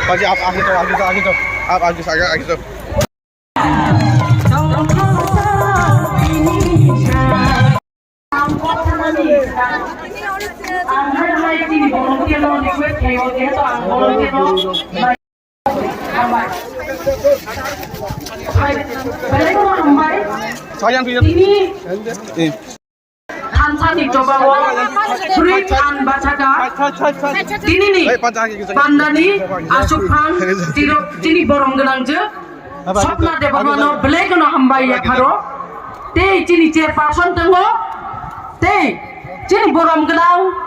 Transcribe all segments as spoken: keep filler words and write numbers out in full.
Aji, ap, agi to, agi to, agi to. Ap, agi to, agi to. Ang hai hai tini volunteer no request khayo, jehetu ang volunteer no. Hambai. Hai, belai no hambai. Sayang tuh ya. Tini. Eh. Thansa ni choba o. Prit an bachaka. Tini ni. Hey, pancha ki. Pandani asuk phan. Tiro, tini borom gwnang je. Swapna Debbarma no belai kheno hambai yapharo. Tei chini chairperson tongo. Tei chini borom gwnang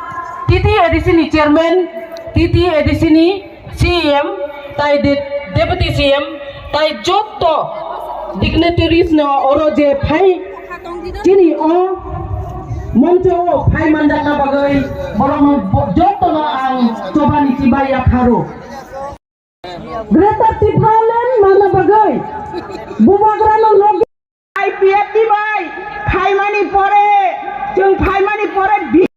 T T A D C ni chairman, T T A D C ni C E M, tai de-, deputy C E M, tai jotto dignitaries no oro je phai chini o moncho o phai mandakna bagwi borok no bo-, jotto no ang chobani chibai yapharo. Greater Tipraland manna bagwi bubagrano logi. I P F T bai phaimani pore, chwng phaimani pore bi-